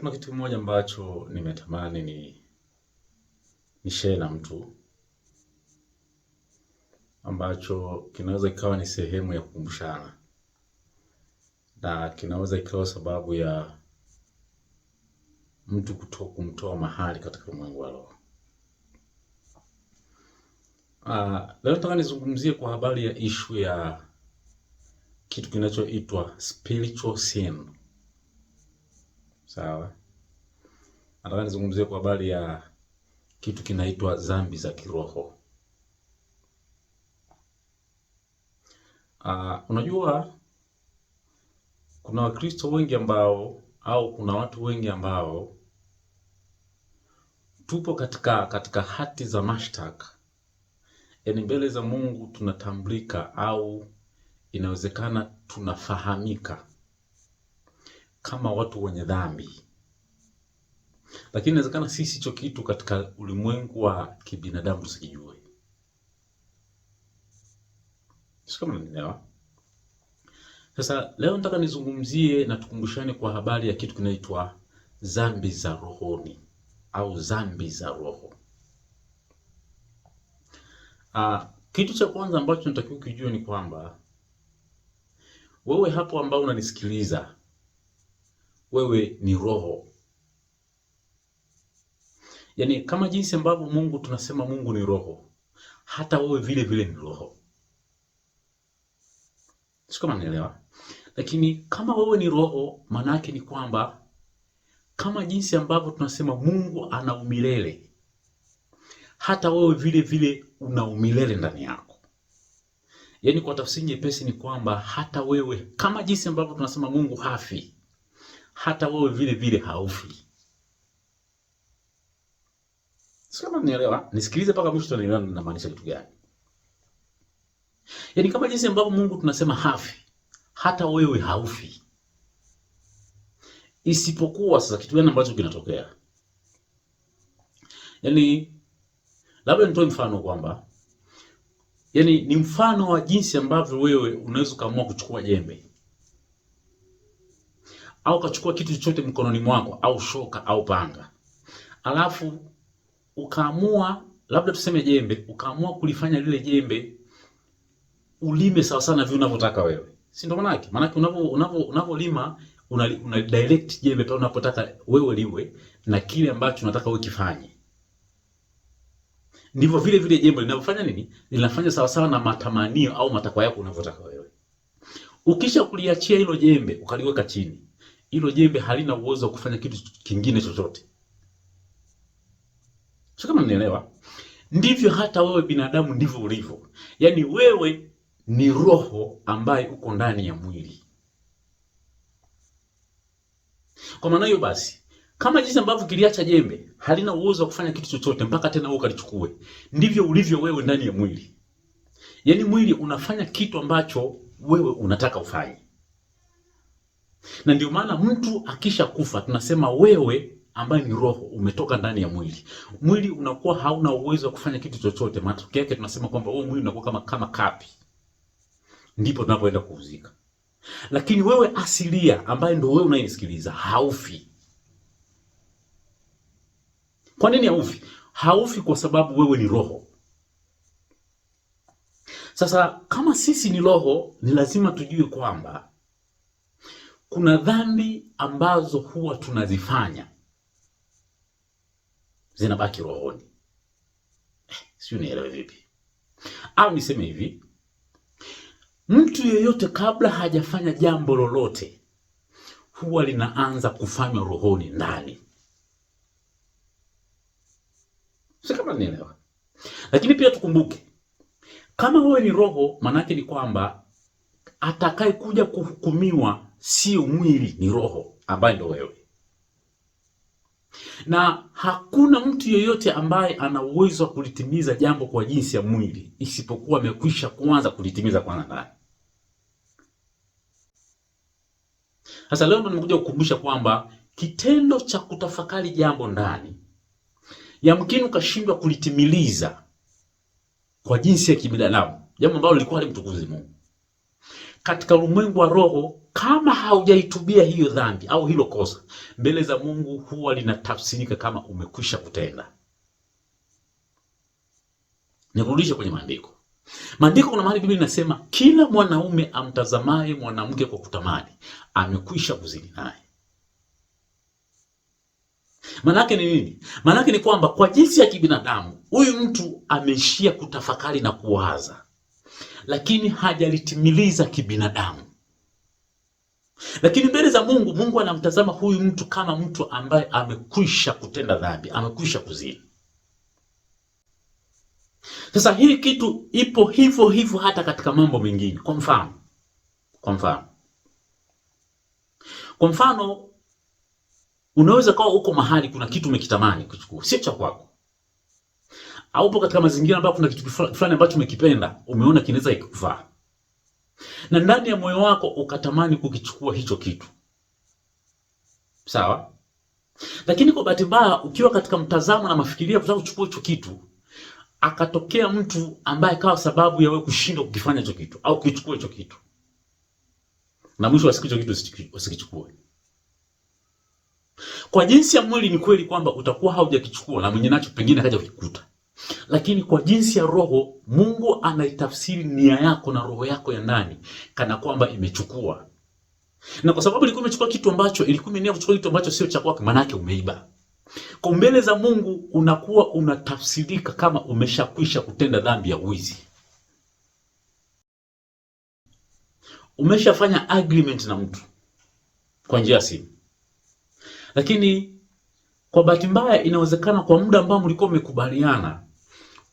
Leo kuna kitu kimoja ambacho nimetamani ni share na mtu ambacho kinaweza ikawa ni sehemu ya kukumbushana na kinaweza ikawa sababu ya mtu kumtoa mahali katika ulimwengu wa roho. Leo nataka nizungumzie kwa habari ya ishu ya kitu kinachoitwa spiritual sin. Sawa? Nataka nizungumzie kwa habari ya kitu kinaitwa dhambi za kiroho. Unajua kuna Wakristo wengi ambao au kuna watu wengi ambao tupo katika hati za mashtaka, yaani mbele za Mungu tunatambulika au inawezekana tunafahamika kama watu wenye dhambi, lakini inawezekana sisi hicho kitu katika ulimwengu wa kibinadamu tusikijue. Sio kama unanielewa? Sasa leo nataka nizungumzie na tukumbushane kwa habari ya kitu kinaitwa dhambi za rohoni au dhambi za roho. Kitu cha kwanza ambacho natakiwa kujua ni kwamba wewe hapo ambao unanisikiliza, wewe ni roho. Yaani kama jinsi ambavyo Mungu tunasema Mungu ni roho, hata wewe vile vile ni roho. Sio kama unanielewa? Lakini kama wewe ni roho, maana yake ni kwamba kama jinsi ambavyo tunasema Mungu ana umilele, hata wewe vile vile una umilele ndani yako. Yaani kwa tafsiri nyepesi ni kwamba hata wewe kama jinsi ambavyo tunasema Mungu hafi, hata wewe vile vile haufi. Sio kama unanielewa? Nisikilize mpaka mwisho utanielewa ninamaanisha kitu gani. Yaani kama jinsi ambavyo Mungu tunasema hafi, hata wewe haufi. Isipokuwa sasa kitu gani ambacho kinatokea? Yaani labda nitoe mfano kwamba yaani ni mfano wa jinsi ambavyo wewe unaweza ukaamua kuchukua jembe au ukachukua kitu chochote mkononi mwako au shoka au panga, alafu ukaamua labda tuseme jembe, ukaamua kulifanya lile jembe ulime sawa sana vile unavyotaka wewe, si ndio? Maana yake maana yake unavyolima una direct jembe pale unapotaka wewe liwe na kile ambacho unataka wewe kifanye. Ndivyo vile vile jembe linavyofanya nini, linafanya sawa sawa na matamanio au matakwa yako unavyotaka wewe. Ukisha kuliachia hilo jembe ukaliweka chini, hilo jembe halina uwezo wa kufanya kitu kingine chochote. Sio kama mnaelewa? Ndivyo hata wewe binadamu ndivyo ulivyo. Yaani wewe ni roho ambaye uko ndani ya mwili. Kwa maana hiyo basi, kama jinsi ambavyo kiliacha jembe halina uwezo wa kufanya kitu chochote mpaka tena wewe ukalichukue, ndivyo ulivyo wewe ndani ya mwili. Yaani mwili unafanya kitu ambacho wewe unataka ufanye. Na ndio maana mtu akisha kufa tunasema wewe ambaye ni roho umetoka ndani ya mwili. Mwili unakuwa hauna uwezo wa kufanya kitu chochote. Matokeo yake tunasema kwamba huo mwili unakuwa kama kapi. Ndipo tunapoenda kuuzika. Lakini wewe asilia ambaye ndio wewe unayenisikiliza haufi. Kwa nini haufi? Haufi kwa sababu wewe ni roho. Sasa kama sisi ni roho, ni lazima tujue kwamba kuna dhambi ambazo huwa tunazifanya zinabaki rohoni. Sio nielewe vipi? Au niseme hivi, mtu yeyote kabla hajafanya jambo lolote huwa linaanza kufanywa rohoni ndani. Sio kama nielewa. Lakini pia tukumbuke kama wewe ni roho, maana yake ni kwamba atakaye kuja kuhukumiwa sio mwili, ni roho ambaye ndio wewe. Na hakuna mtu yeyote ambaye ana uwezo wa kulitimiza jambo kwa jinsi ya mwili isipokuwa amekwisha kuanza kulitimiza kwanza ndani. Sasa leo ndo nimekuja kukumbusha kwamba kitendo cha kutafakari jambo ndani, yamkini ukashindwa kulitimiliza kwa jinsi ya kibinadamu, jambo ambalo lilikuwa halimtukuzi Mungu. Katika ulimwengu wa roho, kama haujaitubia hiyo dhambi au hilo kosa, mbele za Mungu huwa linatafsirika kama umekwisha kutenda. Nikurudishe kwenye maandiko. Maandiko, kuna mahali Biblia inasema kila mwanaume amtazamaye mwanamke kwa kutamani amekwisha kuzini naye. Maanake ni nini? Maanake ni kwamba kwa jinsi ya kibinadamu huyu mtu ameishia kutafakari na kuwaza, lakini hajalitimiliza kibinadamu. Lakini mbele za Mungu, Mungu anamtazama huyu mtu kama mtu ambaye amekwisha kutenda dhambi, amekwisha kuzini. Sasa hii kitu ipo hivyo hivyo hata katika mambo mengine. Kwa mfano unaweza kuwa uko mahali kuna kitu umekitamani kuchukua, sio cha kwako, au upo katika mazingira ambayo kuna kitu fulani ambacho umekipenda, umeona kinaweza kikufaa, na ndani ya moyo wako ukatamani kukichukua hicho kitu, sawa. Lakini kwa bahati mbaya, ukiwa katika mtazamo na mafikirio kutaka kuchukua hicho kitu, akatokea mtu ambaye akawa sababu ya wewe kushindwa kukifanya hicho kitu au kukichukua hicho kitu, na mwisho wa siku hicho kitu usikichukue. Kwa jinsi ya mwili ni kweli kwamba utakuwa haujakichukua na mwenye nacho pengine akaja kukikuta, lakini kwa jinsi ya roho, Mungu anaitafsiri nia yako na roho yako ya ndani kana kwamba imechukua, na kwa sababu ilikuwa imechukua kitu ambacho ilikuwa imenia kuchukua kitu ambacho sio cha kwake, maana yake umeiba. Kwa mbele za Mungu unakuwa unatafsirika kama umeshakwisha kutenda dhambi ya wizi. Umeshafanya agreement na mtu kwa njia ya simu, lakini kwa bahati mbaya inawezekana kwa muda ambao mlikuwa mmekubaliana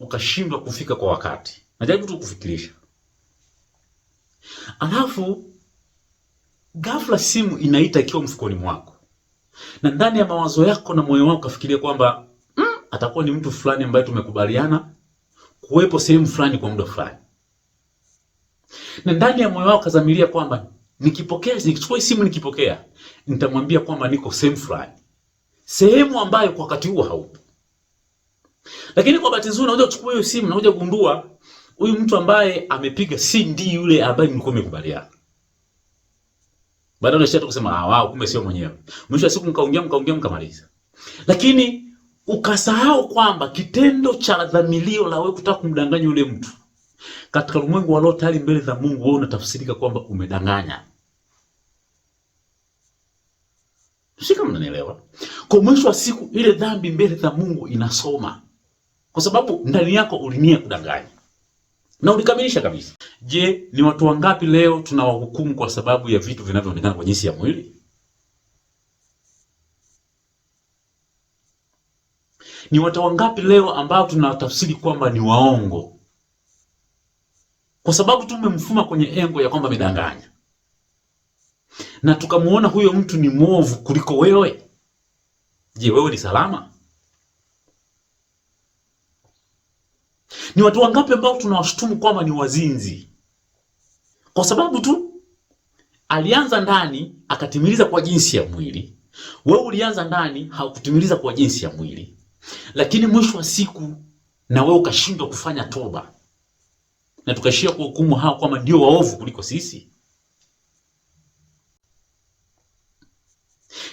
ukashindwa kufika kwa wakati. Najaribu tu kufikirisha, alafu ghafla simu inaita ikiwa mfukoni mwako, na ndani ya mawazo yako na moyo wako ukafikiria kwamba atakuwa ni mtu fulani ambaye tumekubaliana kuwepo sehemu fulani kwa muda fulani, na ndani ya moyo wako kazamilia kwamba nikipokea, nikichukua simu nikipokea, nitamwambia kwamba niko sehemu fulani, sehemu ambayo kwa wakati huo haupo. Lakini kwa bahati nzuri unakuja kuchukua hiyo simu na unakuja kugundua huyu mtu ambaye amepiga si ndiye yule ambaye mlikuwa mmekubaliana. Baadaye unaishia tu kusema ah, wao kumbe sio mwenyewe. Mwisho wa siku mkaongea mkaongea mkamaliza. Lakini ukasahau kwamba kitendo cha dhamilio la wewe kutaka kumdanganya yule mtu katika ulimwengu wa roho tayari mbele za Mungu wewe unatafsirika kwamba umedanganya. Sika, mnanielewa? Kwa mwisho wa siku ile dhambi mbele za Mungu inasoma, kwa sababu ndani yako ulinia kudanganya na ulikamilisha kabisa. Je, ni watu wangapi leo tunawahukumu kwa sababu ya vitu vinavyoonekana kwa jinsi ya mwili? Ni watu wangapi leo ambao tunawatafsiri kwamba ni waongo kwa sababu tumemfuma kwenye engo ya kwamba amedanganya na tukamuona huyo mtu ni mwovu kuliko wewe? Je, wewe ni salama? Ni watu wangapi ambao tunawashutumu kwamba ni wazinzi kwa sababu tu alianza ndani akatimiliza kwa jinsi ya mwili. Wewe ulianza ndani haukutimiliza kwa jinsi ya mwili, lakini mwisho wa siku na wewe ukashindwa kufanya toba, na tukaishia kuhukumu hao kwamba ndio waovu kuliko sisi.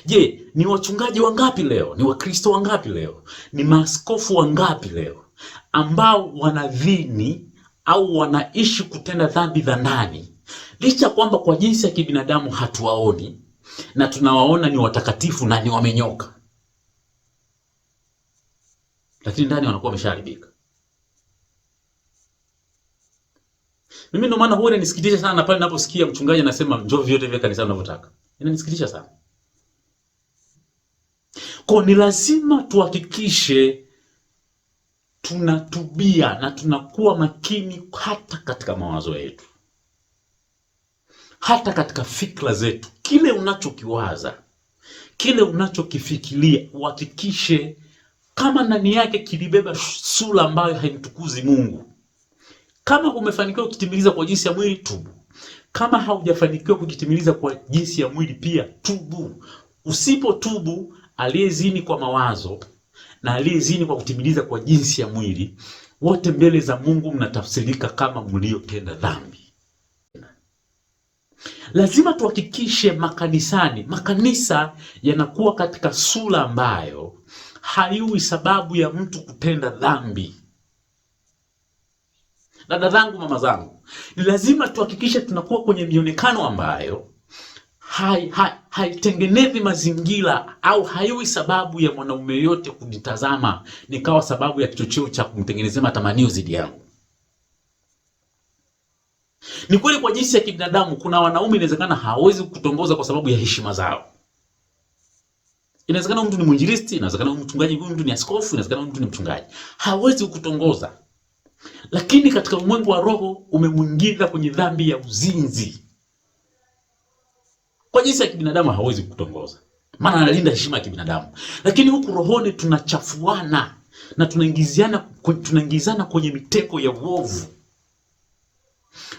Je, ni wachungaji wangapi leo? Ni Wakristo wangapi leo? Ni maaskofu wangapi leo ambao wanadhini au wanaishi kutenda dhambi za ndani, licha kwamba kwa jinsi ya kibinadamu hatuwaoni na tunawaona ni watakatifu na ni wamenyoka, lakini ndani wanakuwa wameshaharibika. Mimi ndio maana huwa inanisikitisha sana pale ninaposikia mchungaji anasema njoo vyote vya kanisa unavyotaka. Inanisikitisha sana. Kwa ni lazima tuhakikishe tunatubia na tunakuwa makini hata katika mawazo yetu, hata katika fikra zetu. Kile unachokiwaza, kile unachokifikiria, uhakikishe kama ndani yake kilibeba sura ambayo haimtukuzi Mungu. Kama umefanikiwa kukitimiliza kwa jinsi ya mwili, tubu. Kama haujafanikiwa kukitimiliza kwa jinsi ya mwili, pia tubu. Usipotubu, aliyezini kwa mawazo na aliyezini kwa kutimiliza kwa jinsi ya mwili, wote mbele za Mungu mnatafsirika kama mliotenda dhambi. Lazima tuhakikishe makanisani, makanisa yanakuwa katika sura ambayo haiwi sababu ya mtu kutenda dhambi. Dada zangu, mama zangu, ni lazima tuhakikishe tunakuwa kwenye mionekano ambayo haitengenezi mazingira au haiwi sababu ya mwanaume yote kunitazama nikawa sababu ya kichocheo cha kumtengenezea matamanio zidi yangu. Ni kweli kwa jinsi ya kibinadamu kuna wanaume inawezekana hawezi kutongoza kwa sababu ya heshima zao. Inawezekana mtu ni mwinjilisti, inawezekana mchungaji, huyu mtu ni askofu, inawezekana mtu ni mchungaji. Hawezi kukutongoza. Lakini katika ulimwengu wa roho umemwingiza kwenye dhambi ya uzinzi. Kwa jinsi ya kibinadamu hawezi kukutongoza, maana analinda heshima ya kibinadamu. Lakini huku rohoni tunachafuana na tunaingizana kwenye mitego ya uovu.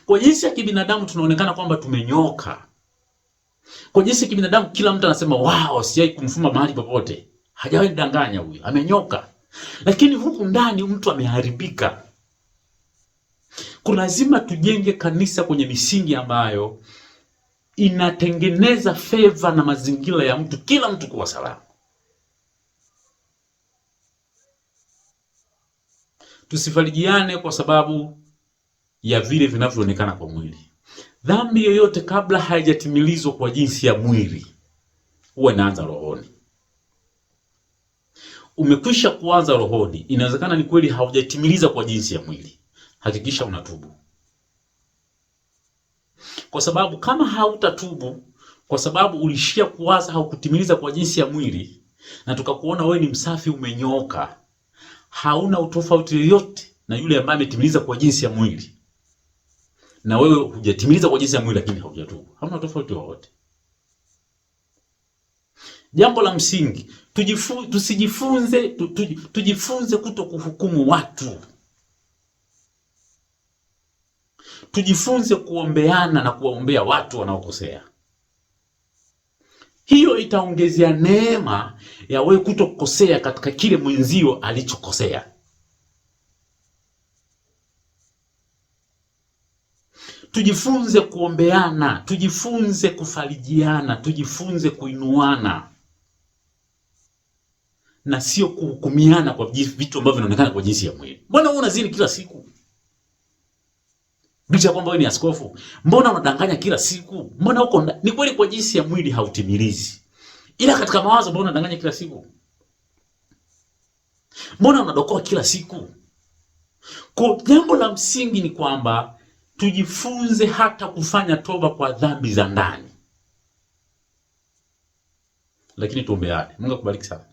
Kwa jinsi ya kibinadamu tunaonekana kwamba tumenyoka. Kwa jinsi ya kibinadamu kila mtu anasema wow, sijai kumfuma mahali popote, hajawahi danganya huyu, amenyoka. Lakini huku ndani mtu ameharibika. Kuna lazima tujenge kanisa kwenye misingi ambayo inatengeneza feva na mazingira ya mtu, kila mtu kuwa salama. Tusifarijiane kwa sababu ya vile vinavyoonekana kwa mwili. Dhambi yoyote kabla haijatimilizwa kwa jinsi ya mwili huwa inaanza rohoni. Umekwisha kuanza rohoni, inawezekana ni kweli haujatimiliza kwa jinsi ya mwili. Hakikisha unatubu, kwa sababu kama hautatubu, kwa sababu ulishia kuwaza haukutimiliza kwa jinsi ya mwili, na tukakuona wewe ni msafi, umenyoka, hauna utofauti yoyote na yule ambaye ametimiliza kwa jinsi ya mwili, na wewe hujatimiliza kwa jinsi ya mwili lakini haujatubu, hauna tofauti wowote. Jambo la msingi, tusijifunze, tujifunze kuto kuhukumu watu. Tujifunze kuombeana na kuwaombea watu wanaokosea. Hiyo itaongezea neema ya wewe kutokosea katika kile mwenzio alichokosea. Tujifunze kuombeana, tujifunze kufarijiana, tujifunze kuinuana na sio kuhukumiana kwa vitu ambavyo vinaonekana kwa jinsi ya mwili. Mbona wewe unazini kila siku licha kwamba wewe ni askofu? Mbona unadanganya kila siku? Mbona uko ni kweli kwa jinsi ya mwili hautimilizi, ila katika mawazo mbona unadanganya kila siku? Mbona unadokoa kila siku? Kwa jambo la msingi ni kwamba tujifunze hata kufanya toba kwa dhambi za ndani, lakini tuombeane. Mungu akubariki sana.